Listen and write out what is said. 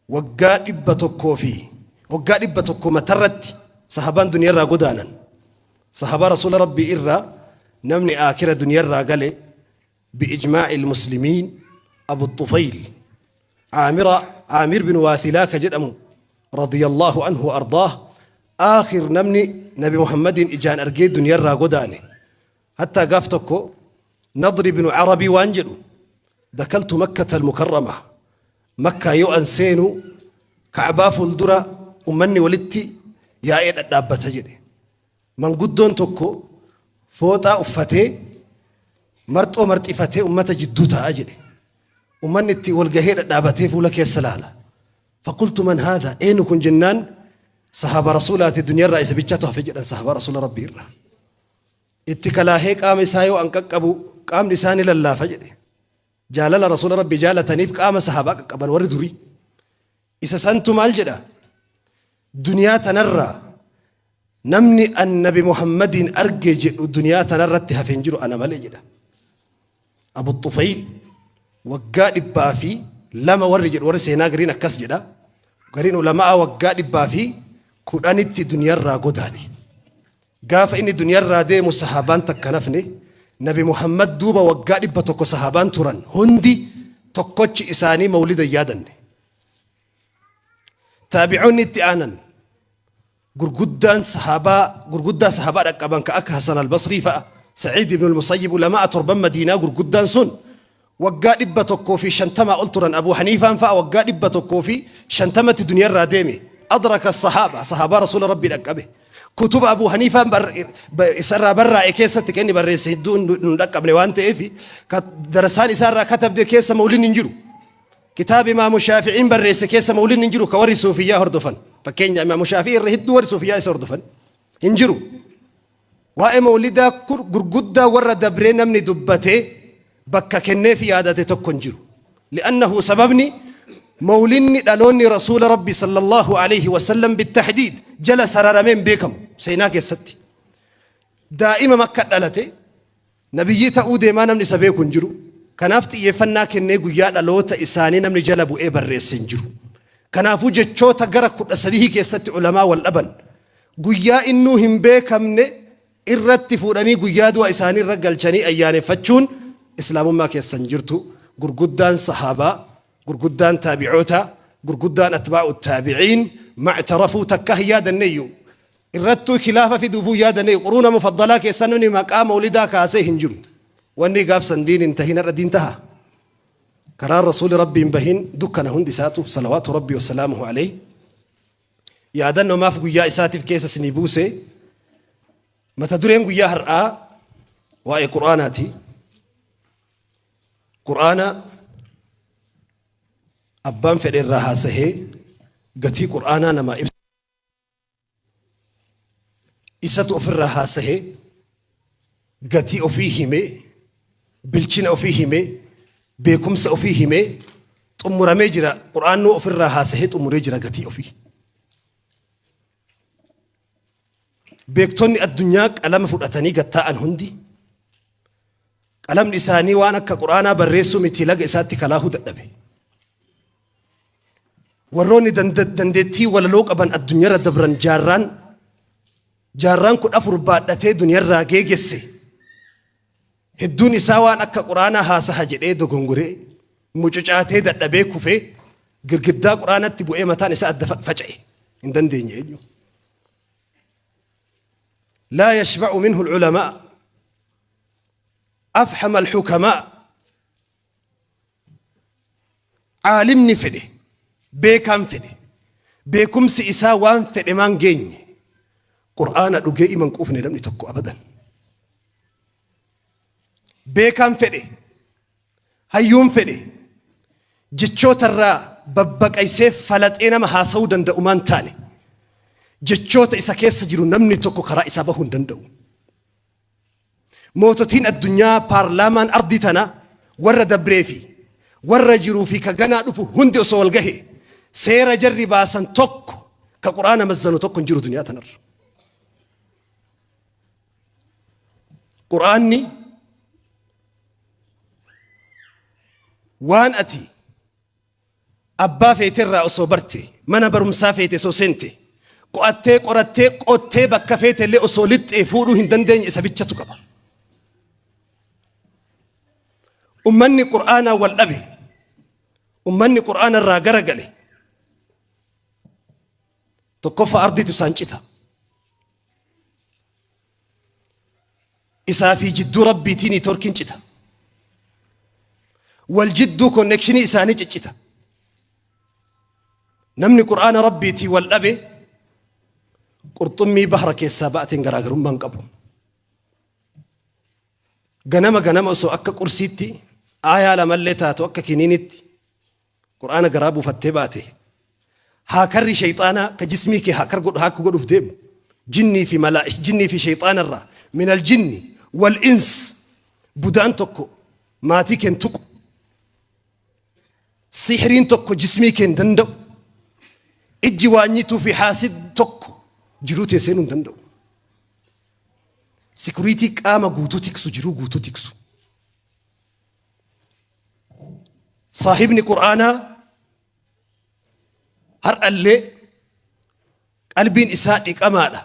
Waggaa 100 fi waggaa 100 matarratti sahabaan duniyarraa godaanan. Sahabaa Rasuula Rabbii irraa namni aakira duniyarraa gale bi'ijmaa'il muslimiin Abu Xufayl Aamira Aamir bin Waathilaa ka jedhamu radiyallahu anhu wa ardaah aakhir namni Nabi Muhammadiin ijaan argee duniyarraa godaane. Hattaa gaaf tokko Nadri bin Arabii waan jedhu dakaltu Makkata al-Mukarrama Makkaa yoo an seenu Ka'baa fuuldura ummanni walitti yaa'ee dhadhaabbata jedhe. Manguddoon tokko fooxaa uffatee marxoo marxifatee ummata jidduu taa'a jedhe. Ummanni itti wal gahee dhadhaabatee fuula keessa laala. Faqultu man haadha eenu kun jennaan sahaaba rasuulaati duniyarraa isa bichaatu hafe jedhan sahaaba rasuula rabbii irraa. Itti kalaahee qaama isaa yoo an qaqqabu qaamni isaa ni lallaafa jedhe. Jaalala Rasuula Rabbii jaalataniif qaama sahaabaa qaqqaban warri durii. Isa santu maal jedha? Duniyaa tanarraa namni an Nabi Muhammadiin arge jedhu duniyaa tanarratti hafe hin jiru ana malee jedha. Abu Xufayl waggaa 202 warri jedhu warri seenaa gariin akkas jedha. Gariin ulamaa waggaa 110tti duniyarraa godaane. Gaafa inni duniyarraa deemu sahaabaan takka hin hafne, Nabi Muhammad duuba waggaa 100 sahaabaan turan hundi tokkochi isaanii mawlida hin yaadanne. Taabi'oonni itti aanan gurguddaan sahaabaa gurguddaa sahaabaa dhaqqaban ka akka Hasan al-Basrii fa'a, Sa'iid ibn al-Musayyib ulama'a torban Madiinaa gurguddaan sun waggaa 150 ol turan. Abu Haniifaan fa'a waggaa 150tti duniyarraa deeme. Adraka sahaaba sahaabaa rasuula rabbii dhaqqabe. Kutuba Abu Haniifaan isarraa barraa'e keessatti kan inni barreesse hedduu nu dhaqqabne waan ta'eef darasaan isaarraa katabde keessa mawlinni hin jiru. Kitaaba Imaamu Shaafi'iin barreesse keessa mawlinni hin jiru ka warri suufiyyaa hordofan. Fakkeenya Imaamu Shaafii irra hedduu warri suufiyyaa isa hordofan hin jiru. Waa'ee mawlidaa gurguddaa warra dabree namni dubbatee bakka kenneefi yaadate tokko hin jiru. Li'annahu sababni mawlinni dhaloonni rasuula rabbi sallallahu alayhi wasallam bittahdiid jala sararamee hin beekamu seenaa keessatti. Daa'ima makka dhalate nabiyyii ta'uu deemaa namni isa beeku hin jiru. Kanaaf xiyyeeffannaa kennee guyyaa dhaloota isaanii namni jala bu'ee barreesse hin jiru. Kanaafuu jechoota gara 13 keessatti ulamaa wal dhaban. Guyyaa innuu hin beekamne irratti fuudhanii guyyaa du'a isaanii irra galchanii ayyaaneffachuun islaamummaa keessa hin jirtu. Gurguddaan sahaabaa, gurguddaan taabi'ootaa, gurguddaan atbaa'u taabiciin mactarafuu takka hin yaadanneeyyu. Irrattuu khilaafa fiduufuu hin yaadanneeyyu. Quruuna mufaddalaa keessa namni maqaa mawlidaa kaasee hin jiru. Wanni gaafsan diin hin tahin har'a diin taha. Karaan rasuuli rabbii hin bahin dukkana hundi isaatu salawaatu rabbii wasalaamuhu alayhi. Yaadannoo maaf guyyaa isaatiif keessa isinii buuse. Mata dureen guyyaa har'aa waa'ee Qur'aanaati. Qur'aana abbaan fedhe irraa haasahee gatii Qur'aanaa namaa ibsa. Isatu ofirraa haasahee gatii ofii himee bilchina ofii himee beekumsa ofii himee xumuramee jira. Qur'aannuu ofirraa haasahee xumuree jira gatii ofii. Beektonni addunyaa qalama fudhatanii gattaa'an hundi qalamni isaanii waan akka Qur'aanaa barreessuu miti laga isaatti kalaahuu dadhabe. Warroonni dandeettii walaloo qaban addunyaarra dabran jaarraan jaarraan 14 baadhatee duniyarraa geegesse. Hedduun isaa waan akka Qur'aanaa haasaha jedhee dogongoree mucucaatee dadhabee kufee girgiddaa Qur'aanatti bu'ee mataan isaa adda faca'e. Hin dandeenye eenyu. Laa yashba'u minhu al-ulamaa afhama al-hukamaa Caalimni fedhe, beekaan fedhe, beekumsi isaa waan fedhe maan geenye, Qur'aana dhugee iman quufne namni tokko abadan. Beekaan fedhe, hayyuun fedhe, jechootarraa babbaqaysee falaxee nama haasa'uu danda'u maan taane, jechoota isa keessa jiru namni tokko karaa isaa bahuu hin danda'u. Moototiin addunyaa paarlaamaan ardii tanaa warra dabree fi warra jiruu fi ka ganaa dhufu hundi osoo wal gahe seera jarri baasan tokko ka Qur'aana mazzanu tokko hin jiru duniyaa tanarra. Qur'aanni waan ati Abbaa feeterraa osoo barte, mana barumsaa feete osoo seente, qo'attee qorattee qottee bakka feetellee osoo lixxee fuudhuu hin dandeenye isa bichatu qaba. Ummanni Qur'aanaa wal dhabe, ummanni Qur'aana irraa garagale, tokkoffaa ardiitu isaan cita. Isaa fi jidduu Rabbiitii niitoorkiin cita. Wal jidduu konnekshinii isaanii ciccita. Namni Qur'aana Rabbiitii wal dhabe qurxummii bahra keessaa ba'ateen garaagarummaa hin qabu. Ganama ganama osoo akka qursiitti aayaa lamallee taatu akka kiniinitti Qur'aana garaa buufattee baate haakarri sheyxaanaa ka jismii kee haakar godhu haakku godhuuf deemu jinnii fi malaa jinnii fi sheyxaana irraa minal jinni wal ins budaan tokko maatii keen tuqu sihriin tokko jismii keen danda'u ijji waanyituu fi haasid tokko jiruu tee seenuu hin danda'u. Sikuriitii qaama guutuu tiksu jiruu guutuu tiksu. Saahibni Qur'aanaa har'allee qalbiin isaa dhiqamaadha.